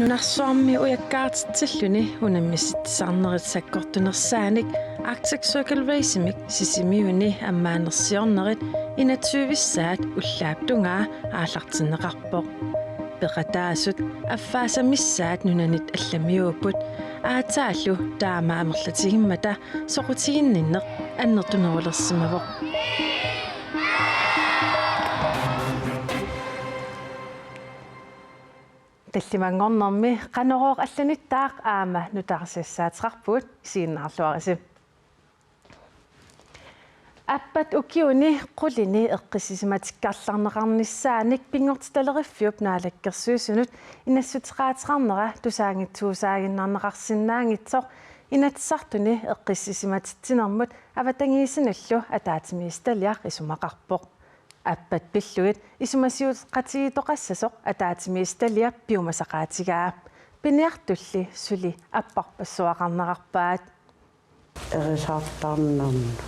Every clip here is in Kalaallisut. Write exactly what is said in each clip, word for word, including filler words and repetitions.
Nunarsuarmi ujakkaartitsilluni unammisitsisarnerit sakkortunersaanik Arctic Circle Race-imik Sisimiuni ammaanersiornerit enogtyve-ssaat ullaap tungaa aallartinneqarpoq. Peqataasut affaasa missaat nunanit allamiuupput, aatsaallu taama amerlatigimmata soqutiginninneq annertunerulersimavoq. Tallimanngornermi Qanorooq allanittaaq aamma nutaarsiassaateqarpugut, isiginnaarluarisi. Appat ukiuni qulini eqqissisimatikkarlarneqarnissaanik Pinngortitaleriffiup Naalakkersuisunut inassuteqaateqarnera tusaanngitsuusaaginnarneqarsinnaanngitsoq Inatsisartuni eqqissisimatitsinermut avatangiisinullu ataatsimiititaliaq isumaqarpoq. Appat pillugit isumasiuqatigiittoqassasoq ataatsimiititaliap piumasaqaatigaa. Piniartulli suli apparpassuaqarnerarpaat. Erisartarnermut.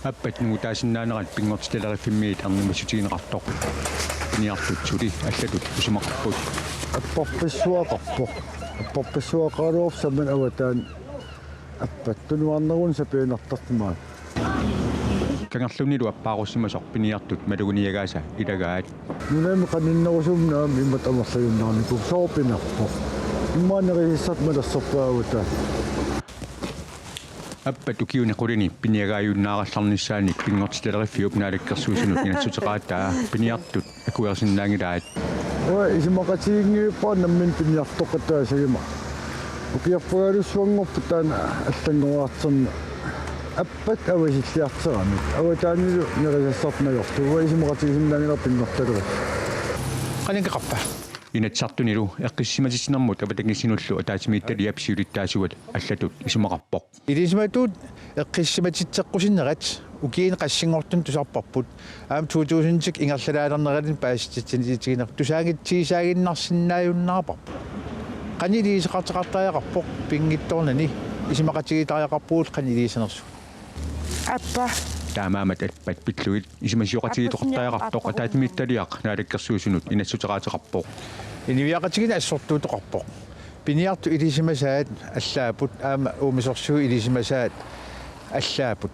Appat nungutaasinnaanerat Pinngortitaleriffimmit ernumassutigineqartoq. Piniartut suli allatut isumaqarput. Apparpassuaqarpoq. Apparpassuaqaraluarpoq sammut avataani. Appat tunuarnerunni sapiinnartartumaat. Kangerlunnilu appaarussimasoq piniartut maluginiagaasa ilagaat. Nunami qaninnerusumik aamma imatut amerlajunnaarnikuuvoq, sooq pinarpoq. Immaqa nerisassartut malersorpaat avataani. Appat ukiuni qulini piniagaajunnaarallarnissaanik Pinngortitaleriffiup Naalakkersuisunut inassuteqaataa piniartut akuerisinnaanngilaat. Uanga isumaqatiginngilara nammineq piniartoqataa, sagimma ukiorpaalussuanngorpoq taanna allanngoriartorneq. Appat avasilliartoramik. Avataanilu nerisassartut najortut. Uanga isumaqatigisinnaanngilara Pinngortitaleriffik. Qaninngeqarpa? Inatsisartunilu eqqissisimatitsinermut avatangiisinullu ataatsimiititaliap siulittaasuat allatut isumaqarpoq. Ilisimatut eqqissisimatitseqqusinerat ukiuni qassinngortuni tusarparput. Aamma to tusindit ingerlalaalernerani paasisitsissutiginerput tusaanngitsigisaaginnarsinnaajunnaarparput. Qanoq iliuuseqartoqartariaqarpoq pinngitsoornani, isumaqatigiittariaqarpugut qanoq iliuuseqarnersugut. Appa. Taamaammat appat pillugit isumasiuqatigiittoqartariaqartoq ataatsimiititaliaq Naalakkersuisunut inassuteqaateqarpoq. Inuiaqatigiinni assortuuteqarpoq. Piniartut ilisimasaat allaapput, aamma uumisorsuit ilisimasaat allaapput.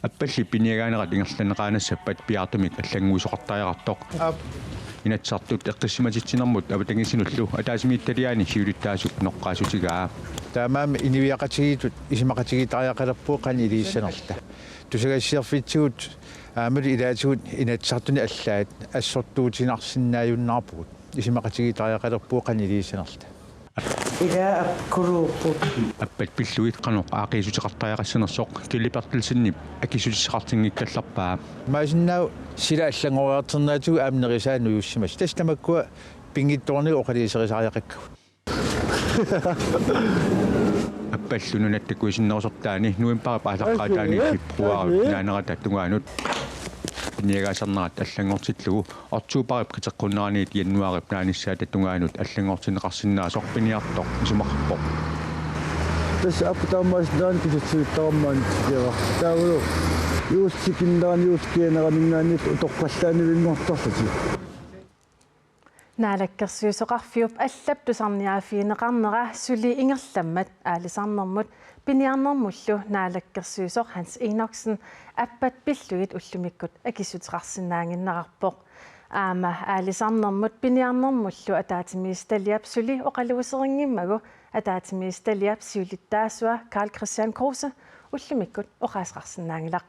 Appalli piniagaanerat ingerlanneqaannassappat piaartumik allannguisoqartariaqartoq. Aap. Inatsisartut eqqissisimatitsinermut avatangiisinullu ataatsimiititaliaani siulittaasup noqqaassutigaa. Taamaammat inuiaqatigiittut isumaqatigiittariaqalerpugut qanoq iliussanerluta. Tusagassiorfitsigut aammalu ilaatigut Inatsisartuni allaat assortuutinarsinnaajunnaarpugut. Isumaqatigiittariaqalerpugut qanoq iliussanerluta. Ila apkuluupput. Appat pillugit qanoq aaqqiissuteqartariaqassanersoq Kjeld Berthelsenip akissutissaqartinngikkallarpaa. Imaassinnaavoq sila allanngoriartorneratigut aamma nerisaat nujussimasut. Tassa tamakkua pinngitsoornagu oqaluuserisariaqakkagut. Appallu nunatta kuisinnerusortaani novembarip aallaqqaataani februarip naanerata tungaanut piniagaasarnerat allanngortillugu oktobarip qiteqqunneraniit januarip naanissaata tungaanut allanngortinneqarsinnaasoq piniartoq isumaqarpoq. Tassa appat taamaasinnaanngilaq kisitsivittaarmat tikera. Taavalu juulli tikinnerani juulli kianeraninngaanniit utoqqallaannivinngortarlutik. Naalakkersuisoqarfiup allap tusarniaaffigineqarnera suli ingerlammat aalisarnermut piniarnermullu naalakkersuisoq Hans Enoksen appat pillugit ullumikkut akissuteqarsinnaannginnerarpoq. Aamma aalisarnermut piniarnermullu ataatsimiititaliap suli oqaluuserinngimmagu ataatsimiititaliap siulittaasua Karl-Kristian Kruse ullumikkut oqaaseqarsinnaanngilaq.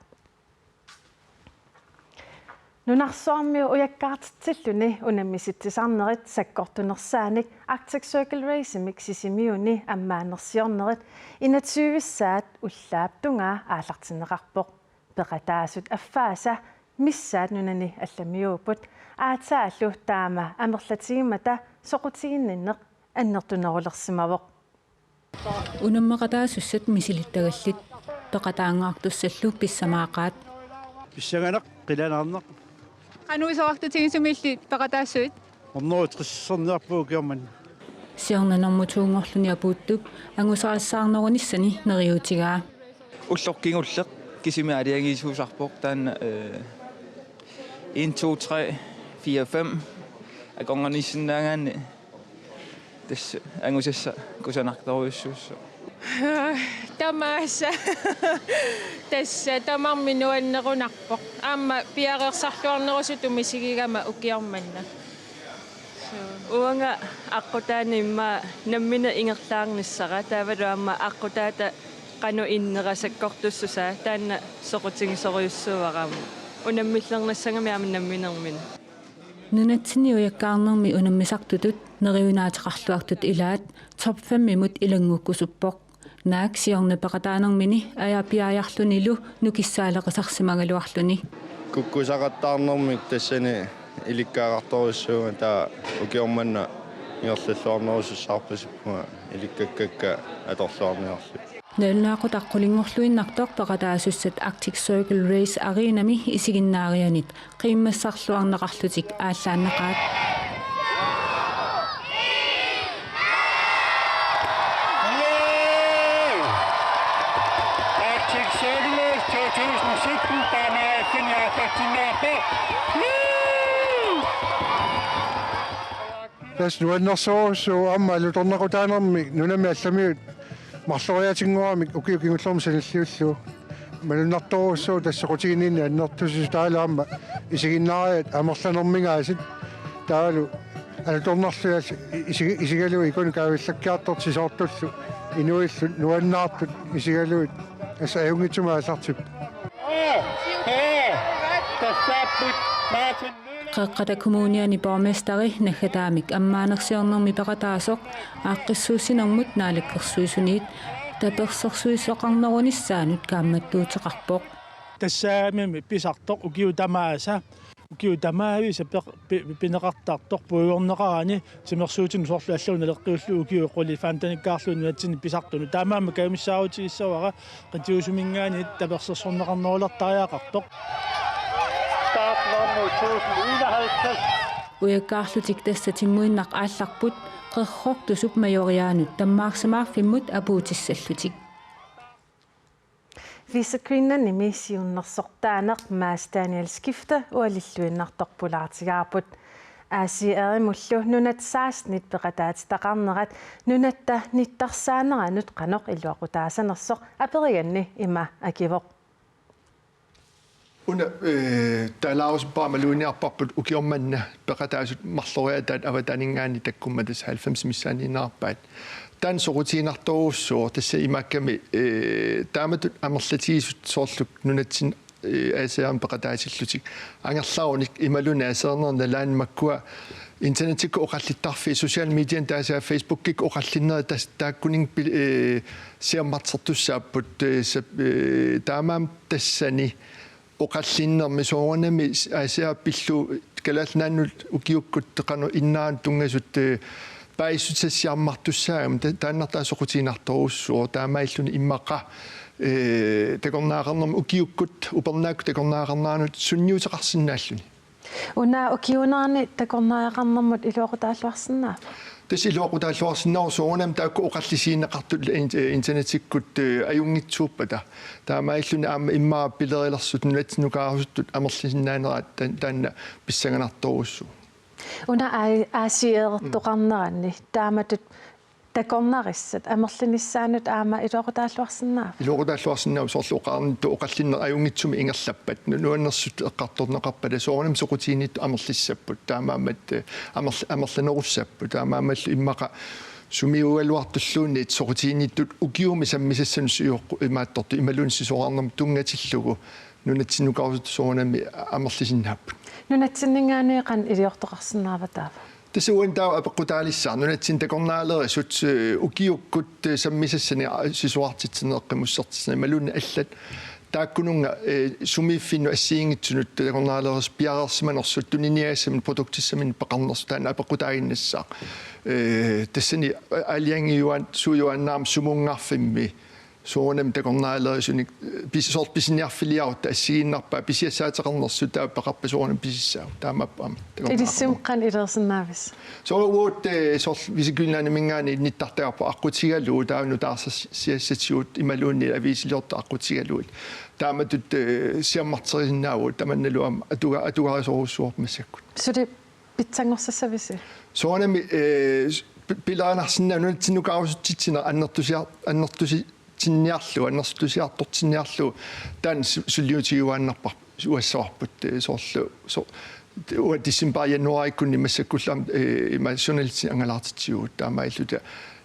Nunarsuarmi ujakkaartitsilluni unammisitsisarnerit sakkortunersaanik Arctic Circle Race-imik Sisimiuni ammaanersiornerit enogtyve-ssaat ullaap tungaa aallartinneqarpoq. Peqataasut affaasa missaat nunani allamiuupput, aatsaallu taama amerlatigimmata soqutiginninneq annertunerulersimavoq. Unammeqataasussat misilittagallit peqataangaartussallu pissamaaqaat. Pissanganaq, qilanaarnaq. Qanoq isorartutigisumillit peqataassuit? Ornoritrissarniarpugut ukiormanna. Siornanermut tuunngorluni apuuttup angusarissaarnerunissani neriuutigaa. Ulloq kingulleq kisimi aalajangiisuusarpoq taanna, øh, en, to, tre, fire, fem akornanniissinnaagaanni. Tassa angusassaq kusanartorujussuussooq. Tamaasa. Tassa tamarmik nuannerunarpoq. Aamma piareersarluarnerusutut misigigama ukioq manna. Uanga aqqutaani immaqa nammineq ingerlaarnissara, taavalu aamma aqqutaata qanoq innera sakkortussusaa taanna soqutigisorujussuuara aamma. Unammillernissammat aamma namminermini. Nunatsinni ujakkaarnermi unammisartutut neriunaateqarluartut ilaat top fem-imut ilanngukkusuppoq. Naak siorna peqataanermini ajapiaajarlunilu nukissaaleqisarsimagaluarluni. Kukkusaqattaarnermik tassani ilikkagaqartorujussuuvunga, taava ukioq manna ingerlalluarnerusussaarpasippunga ilikkakkakka atorluarniarlugit. Nalunaaqutaq qulinngorluinnartoq peqataasussat Arctic Circle Race Arenami isiginnaarianit qiimmassarluarneqarlutik aallaannaqaat. Arctic Circle Race to tusind sytten, taamaalilluni aallartinniarpoq. Tassa nuannersorujussuuvoq aamma alutornaqutaanermi nunami allamiut marloriaatinngoramik ukiut kingullermi sanilliullugu. Malunnartorujussuuvoq tassa soqutiginninneq annertusisoq, taavalu aamma isiginnaariat amerlanermingaasiit, taavalu alutornarlugit isigi-, isigalugit ikunut kaavillakkiartortut sisoortullu inuillu nuannaartut isigalugit, tassa ajunngitsumik aallartippoq. Tassaapput Martin Lynge. Qeqqata Kommuniani borgmesteri naggataamik ammaanersiornermi peqataasoq aaqqissuussinermut Naalakkersuisuniit tapersersuisoqarnerunissaanut kaammattuuteqarpoq. Tassaagamimi pisartoq ukiut tamaasa, ukiut tamaavisa peq-, pi-, pineqartartoq puigorneqarani timersuutinut soorlu allanut naleqqiullugu ukiut qulit femtenikkaarlugit nunatsinni pisartunut. Taamaammat kajumissaarutigissuara qitiusuminngaanniit tapersersorneqarnerulertariaqartoq. Startnummer tusind enoghalvtreds. Ujakkaarlutik tassa timmuinnaq aallarput, qerrortusup majoriaanut tammaarsimaarfimmut apuutissallutik. Visit Greenlandimi siunnersortaaneq Mads Daniel Skifte ualilluinnartoq pulaartigaarput. A C R-imullu nunat sekstenit peqataatitaqarnerat nunatta nittarsaaneranut qanoq iluaqutaasanersoq aperiganni ima akivoq. Una, eh, taalaarusuppara imaluunniit arparput ukioq manna peqataasut marloriaataat avataaninngaanniit takkummata, tassa halvfems missaaniinnarpaat. Taanna soqutiginartorujussuuvoq, tassa imaakkami, eh, taamatut amerlatigisut soorlu nunatsinni, eh, A C R-imik peqataatillutik angerlarunik imaluunniit aserorneq nalaani makkua internettikkut oqallittarfiit, social mediani taasaa Facebookikkut oqallinnerit tas-, taakkuninnga pil-, eh, siammartertussaapput, eh, sap-, eh, taamaammat tassani oqallinnermi soorunami A C R pillugu Kalaallit Nunaannut ukiukkut qanoq innaanut tunngasut, eh, paasissutissat siammartussaagami, ta-, taannartaa soqutiginartorujussuuvoq, taamaalilluni immaqa, eh, takornariaqarnermut ukiukkut, upernaakkut takornariaqarneranut sunniuteqarsinnaalluni. Una ukiuunerani takornariaqarnermut iluaqutaalluarsinnaava? Tassa iluaqutaalluarsinnaavoq soorunami taakku oqallisigineqartut in-, eh, internettikkut, eh, ajunngitsuuppata. Taamaalilluni aamma immaqa pilerilersut nunatsinnukaarusutut amerlisinnaaneraat ta-, taanna pissanganartorujussuuvoq. Una A-, A C R-toqarneranni taamatut takornarissat amerlinissaannut aamma iluaqutaalluarsinnaava? Iluaqutaalluarsinnaavoq, soorlu oqarnittut oqallinneq ajunngitsumik ingerlappat, nu-, nuannersut eqqartorneqarpata soorunami soqutiginnittut amerlissapput, taamaammat, eh, amerl-, amerlanerussapput, taamaammallu immaqa sumiugaluartulluunniit soqutiginnittut ukiumi sammisassanut siuoqqu-, imaattortut imaluunniit sisorarnermut tunngatillugu nunatsinnukaarusutut soorunami amerlisinnaapput. Nunatsinninngaanniit qanoq iliortoqarsinnaava taava? Tassa uani taava apeqqutaalissaaq nunatsinni takornarialerisut, eh, ukiukkut, eh, sammisassanik, ah, sisorartitsineq eqqimussartitsineq imaluunniit allat taakkununnga, eh, sumiiffinnut assigiinngitsunut takornarialerisut piareersimanersut, tuniniagassaminnik produktissaminnik peqarnersut, taanna apeqqutaaginnassaaq. Eh, tassani aalajangiuaat suujuaannaarami sumunngarfimmi soorunami takornarialerisunik, eh, pis-, soorlu pisiniarfiliarutta assigiinnarpaa pisiassaateqarnersut, taava peqarpat soorunami pisissaaq. Taamaappoq aamma takornariaqarnermut. Ilissinnut qanoq iliorsinnaavisi? Soorlu uagut, eh, soorlu Visit Greenlandiminngaanniit nittartagarput aqqutigalugu, taava nutaarsiassatigut imaluunniit aviisiliortut aqqutigalugit. Taamatut, eh, siammarterisinnaavugut, tamannalu aamma atuga-, atugarisorujussuuarput massakkut. Suli pitsanngorsassaavisi? Soorunami, eh, s-, Pi-, pilerinarsinnaavoq nunatsinnukaarusutsinneq annertusiar-, annertusitsinniarlugu, annertusiartortinniarlugu taanna su-, suliutigiuaannarpar-, uassavarput, eh, soorlu, so-, uanga december januarikkunni massakkullu aamma, eh, ima journalistit angalaartitsivugut taamaalilluta,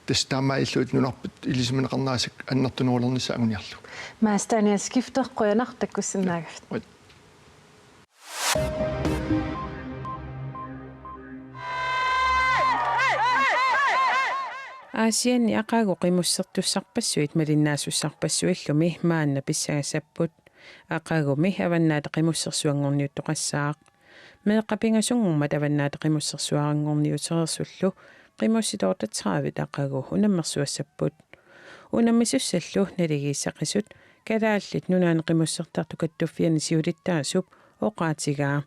tassa taamaalilluta nunarput ilisimaneqarnerisa annertunerulernissaq anguniarlugu. Mads Daniel Skifter, qujanaq takkussinnaagavit. Qujan. Aasianni aqagu qimussertussarpassuit malinnaasussarpassuillumi maanna pissagassapput. Aqagumi Avannaata Qimussersuanngorniuttoqassaaq. Meeqqat pingasunngormat Avannaata Qimussersuaranngorniutereersullu qimussit otteogtredive aqagu unammersuassapput. Unammisussallu naligiissaqisut Kalaallit Nunaanni Qimussertartut Kattuffianni siulittaasup oqaatigaa.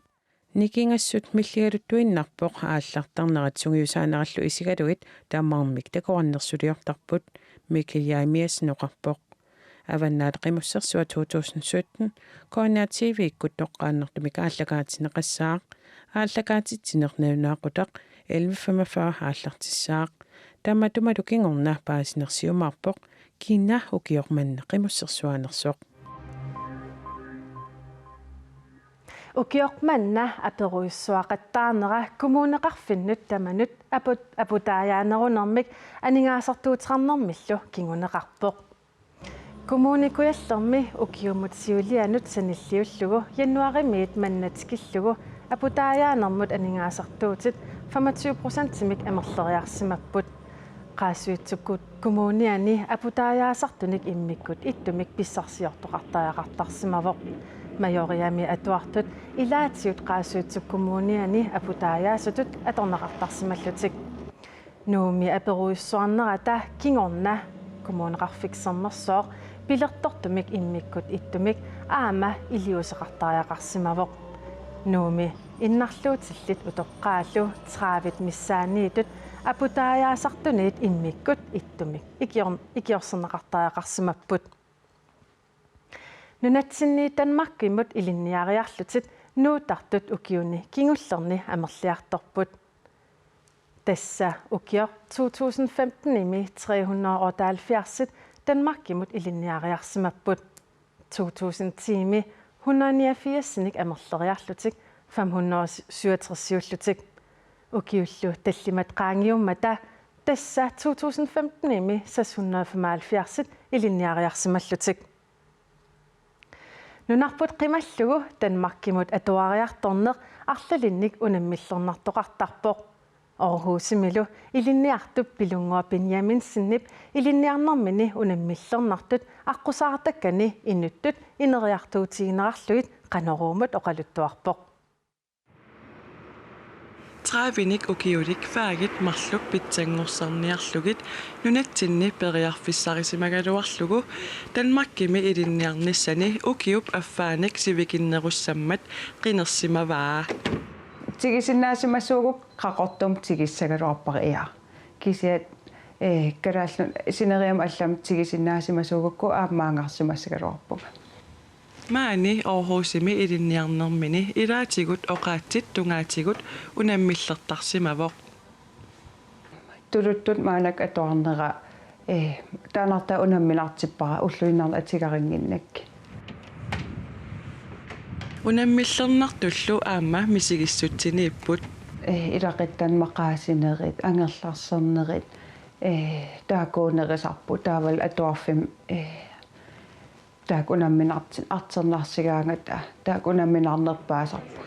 Nikingassut milligaluttuinnarpoq aallartarnerat sungiusaanerallu isigalugit tamarmik takuarnersuliortarput, Mikkel Jeremiassen oqarpoq. Avannaata Qimussersuaq to tusind sytten, K N R T V-kkut toqqaannartumik aallakaatinneqassaaq, aallakaatitsineq nalunaaqutaq elleve femogfyrre aallartissaaq. Tamatumalu kingorna paasineq siumaarpoq kina ukioq manna qimussersuaanersoq. Ukioq manna aperujussuaqattaarnera kommuneqarfinnut tamanut aput-, aputaajaanerunermik aningaasartuuteqarnermillu kinguneqarpoq. Kommune Kujallermi ukiumut siulianut sanilliullugu januaarimiit manna tikillugu aputaajaanermut aningaasartuutit femogtyve procentimik amerleriarsimapput. Qaasuitsup Kommuniani aputaajaasartunik immikkut ittumik pissarsiortoqartariaqartarsimavoq. Majoriami atuartut ilaatigut Qaasuitsup Kommuniani aputaajaasutut atorneqartarsimallutik. Nuummi aperujussuarnerata kingorna Kommuneqarfik Sermersooq pilertortumik immikkut ittumik aamma iliuuseqartariaqarsimavoq. Nuummi innarluutillit utoqqaallu tredive missaanniittut aputaajaasartuniit immikkut ittumik ikior-, ikiorserneqartariaqarsimapput. Nunatsinni Danmarkimut ilinniariarlutik nuuttartut ukiuni kingullerni amerliartorput. Tassa ukioq to tusind femtenimi tre hundrede og otteoghalvfjerdsit Danmarkimut ilinniariarsimapput. To tusind timi hundrede niogfirsinik amerleriarlutik fem hundrede syvogtresiullutik. Ukiullu tallimat qaangiummata tassa to tusind femtenimi seks hundrede femoghalvfjerdsit ilinniariarsimallutik. Nunarput qimallugu Danmarkimut atuariartorneq arlalinnik unammillernartoqartarpoq. Aarhusimilu ilinniartup Pilunnguaq Benjaminsenip ilinniarnermini unammillernartut aqqusaartakkani inuttut ineriartuutiginerarlugit Qanoruumut oqaluttuarpoq. Tredivenik ukiulik fagit marluk pitsanngorsarniarlugit nunatsinni periarfissarisimagaluarlugu Danmarkimi ilinniarnissani ukiup affaanik sivikinnerussammat qinersimavaa. Tigusinnaasimasuugukku Qaqortumi tigussaagaluarpara ia. Kisianni, eh, Kalaallit Nunaanni sineriammi allamik tigusinnaasimasuugukku aamma angersimassagaluarpunga. Maani Aarhusimi ilinniarnermini ilaatigut oqaatsit tungaatigut unammillertarsimavoq. Tuluttut maannakkut atuarnera, eh, taannartaa unamminartippara ulluinnarni atugarinngikkaanni. Unammillernartullu aamma misigissutsiniipput. Eh, ilaquttanut maqaasinerit, angerlarsernerit, eh, taakkuunerusarput, taavalu atuarfimmi, eh, taakku unamminartut artornarsigaangata, taakku unamminarnerpaasarput.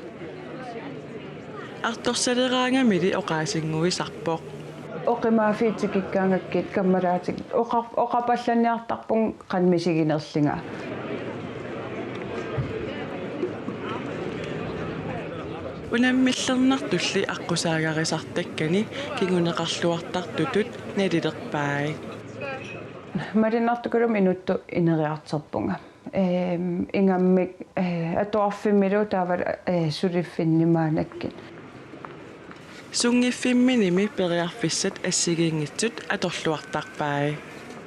Artorsaleraangamili oqaasinnguisarpoq. Oqimaaffiit tikikkaangakkit kammalaatikka oqa-, oqapallanniartarpunga qanoq misiginerlunga. Unammillernartulli aqqusaagarisartakkani kinguneqarluartartutut nalilerpai. Malunnartukulumik inuttut ineriartorpunga. Ehm, ingammik, eh, atuarfimmilu taavalu, eh, suliffinni maannakkut. Sunngiffimminimi periarfissat assigiinngitsut atorluartarpai.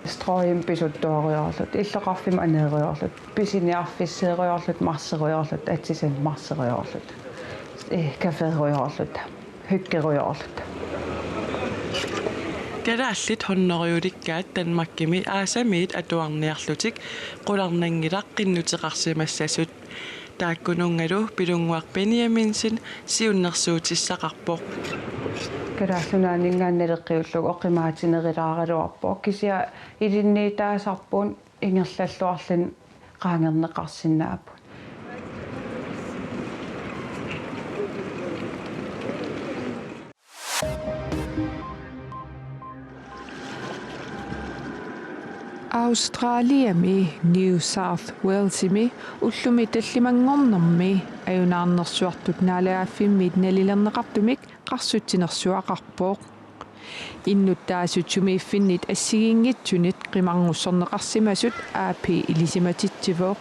Strøgimik pisuttuarujoorluta, illoqarfimmut aneerujoorluta, pisiniarfisseerujoorluta, marserujoorluta, atisanik marserujoorluta, eh, caférujoorluta, hyggerujoorluta. Kalaallit hunnorujulikkaat Danmarkimi aasamiit atuarniarlutik qularnanngilaq qinnuteqarsimassasut. Taakkununngalu Pilunnguaq Benjaminsen siunnersuutissaqarpoq. Kalaallit Nunaanninngaanniit naleqqiullugu oqimaatinerulaaraluarpoq, kisianni ilinniutaasarput ingerlalluarluni qaangerneqarsinnaapput. Australiami New South Walesimi ullumi tallimanngornermi ajunaarnersuartut naalagaaffimmit nalilerneqartumik qarsutsinersuaqarpoq. Innuttaasut sumiiffinnit assigiinngitsunit qimarngussorneqarsimasut A P ilisimatitsivoq.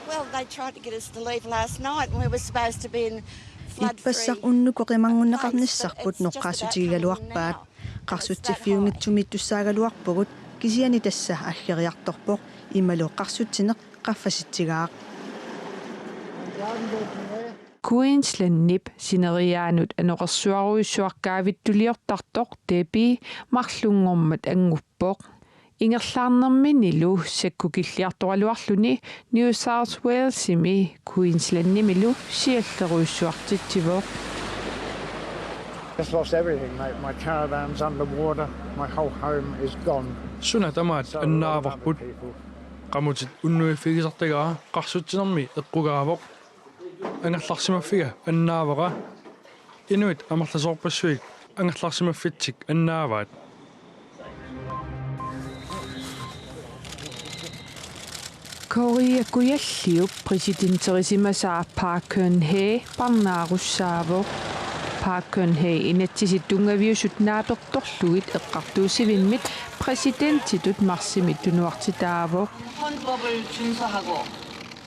Well, they tried to get us to leave last night and we were supposed to be in flood free. Ippassaq unnukkut qimarngunneqarnissarput noqqaassutigigaluarpaat. Qarsutsiffiunngitsumik tussaagaluarpugut, kisianni tassa aggeriartorpoq, imalu qarsutsineq qaffasitsigaaq. Queenslandip sineriaanut anorersuarujussuaq kaavittuliortartoq Debbie marlunngormat annguppoq. Ingerlaarnerminilu sakkukilliartoraluarluni New South Walesimi Queenslandimilu siallerujussuartitsivoq. Just lost everything, mate. My caravan's underwater. My whole home is gone. Suna tamaat annaavarput. Qamutit unnuiffigisartagaat, qarsutsinermi eqqugaavoq. Angerlarsimaffiga annaavara. Inuit amerlasoorpassuit angerlarsimaffitsik annaavaat. Korea Kujalliup præsidenterisimasaa Park Geun-hye parnaarussaavoq. Park Geun-hye inatsisit tunngaviusut naapertorlugit eqqartuussivimmit præsidentitut marsimi tunuartitaavoq.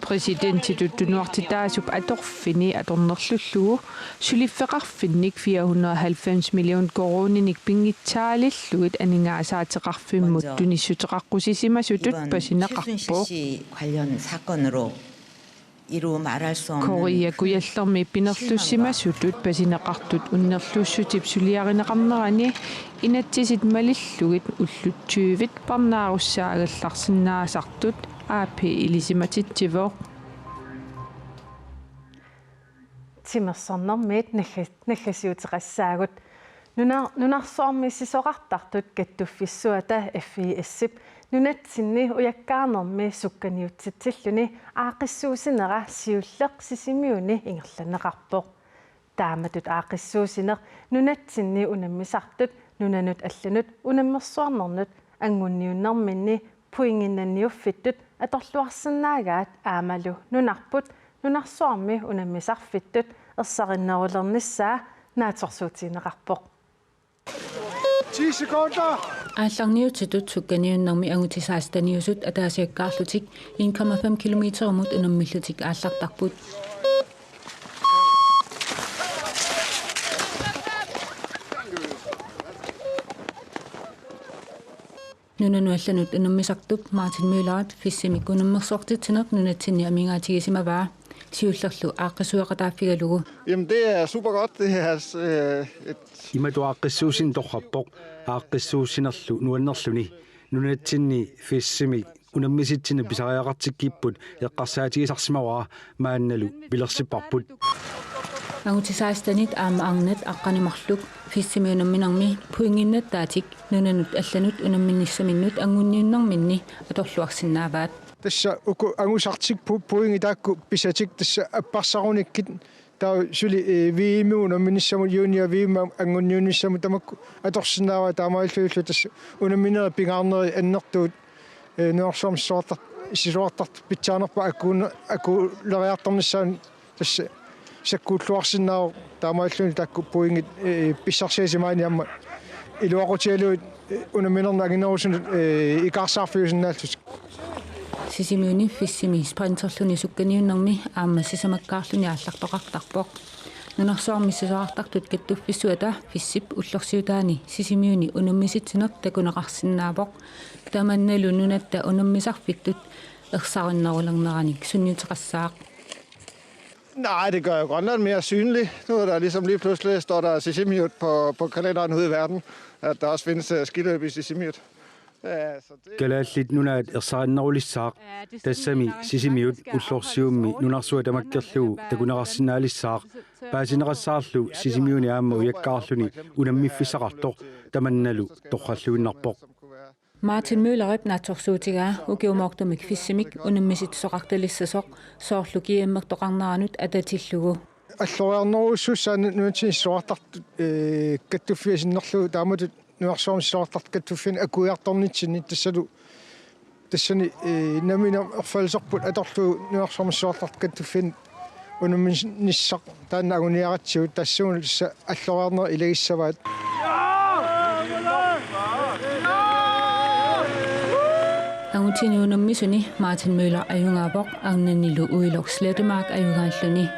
Præsidentitut tunuartitaasup atorfini atornerlullugu suliffeqarfinnik fire hundrede og halvfems million koruuninik pinngitsaalillugit aningaasaateqarfimmut tunissuteqaqqusisimasutut pasineqarpoq. Korea Kujallermi pinerlussimasutut pasineqartut unnerluussutip suliarineqarnerani inatsisit malillugit ullut tyvit parnaarussaagallarsinnaasartut A P ilisimatitsivoq. Timersornermiit nagga-, naggasiuteqassaagut. Nuna-, nunarsuarmi sisorartartut kattuffissuata F I S-ip nunatsinni ujakkaarnermi sukkaniutsitsilluni aaqqissuussinera siulleq Sisimiuni ingerlanneqarpoq. Taamatut aaqqissuussineq nunatsinni unammisartut nunanut allanut unammersuarnernut angunniunnerminni pointinnanniuffittut atorluarsinnaagaat aammalu nunarput nunarsuarmi unammisarfittut ersarinnerulernissaa naatsorsuutigineqarpoq. Ti sekunder. Aallarniutitut sukkaniunnermi angutit seksteniusut ataasiakkaarlutik en komma fem kilometerimut unammillutik aallartarput. Nunanut allanut unammisartup Martin Møllerip FIS-imik unammersuartitsineq nunatsinni amigaatigisimasoq siullerlu aaqqissueqataaffigalugu. Jamen, det er super godt. Det er, øh, et Imatut aaqqissuussineq torrappoq, aaqqissuussinerlu nuannerluni. Nunatsinni FIS-imik unammisitsineq pisariaqartikkipput eqqarsaatigisarsimavara, maannalu pilersipparput. Angutit sekstenit aamma arnat aqqaneq-marluk FIS-imi unamminermi pointinnattaatik nunanut allanut unamminissaminnut angunniunnerminni atorluarsinnaavaat. Tassa uku angusartik pu-, pointit taakku pisatik tassa apparsarunikkit taava suli, eh, V M unamminissamut junior V M angunniunnissamut tamakku atorsinnaavaat, taamaalillunilu tassa unamminerit pingaarnerit annertuut, eh, nunarsuarmi sisorartar-, sisorartartut pitsaanerpaat akuun-, akuuleriartornissaanut tassa sakkuulluarsinnaavoq, taamaalilluni taakku pointit, eh, pissarsiasii maani aamma iluaqutigalugit, eh, unamminerni anginerusunut, eh, ikaarsaarfiusinnaallutik. Sisimiuni FIS-imi sprinterluni sukkaniunnermi aamma sisamakkaarluni aallartoqartarpoq. Nunarsuarmi sisorartartut kattuffissuata FIS-ip ullorsiutaani Sisimiuni unammisitsineq takuneqarsinnaavoq. Tamannalu nunatta unammisarfittut ersarinnerulerneranik sunniuteqassaaq. Nej, det gør jo Grønland mere synlig. Nu er der ligesom lige pludselig, står der Sisimiut på, på kalenderen ude i verden, at der også findes øh, skiløb i Sisimiut. Øh, så det... Kalaallit Nunaat ersarinnerulissaaq, tassami Sisimiut ullorsiummi nunarsuaq tamakkerlugu takuneqarsinnaalissaaq, paasineqassaarlu Sisimiuni aamma ujakkaarluni unammiffissaqartoq tamannalu torralluinnarpoq. Martin Møllerip naatsorsuutigaa ukiumoortumik fissimik unammisitsisoqartalissasoq soorlu G M-ertoqarneranut atatillugu. Alloriarnerujussuussaanut nunatsinni sisorartartut, ee, kattuffiat sinnerlugu taamatut nunarsuarmi sisorartartut kattuffianni akuiartornitsinni tassalu tassani, ee, nammineq erfalliserput atorlugu nunarsuarmi sisorartartut kattuffianni unamminissaq taanna anguniaratsigu tassuuna tassa alloriarnerit ilagissavaat. Angutini unammisuni Martin Møller ajugaavoq arnanilu Uiloq Slettemark ajugaalluni.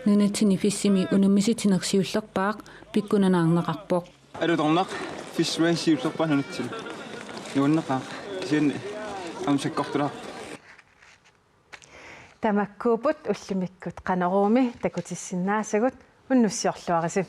Nunatsinni fissimi unammisitsineq siullerpaaq pikkunanaarneqarpoq. Alutornaq fissimi siullerpaaq nunatsinni. Nuanneqaaq. Kisianni aamma sakkortulaarpoq. Tamakkuupput ullumikkut Qanoruumi takutissinnaasagut, unnussiorluarisi.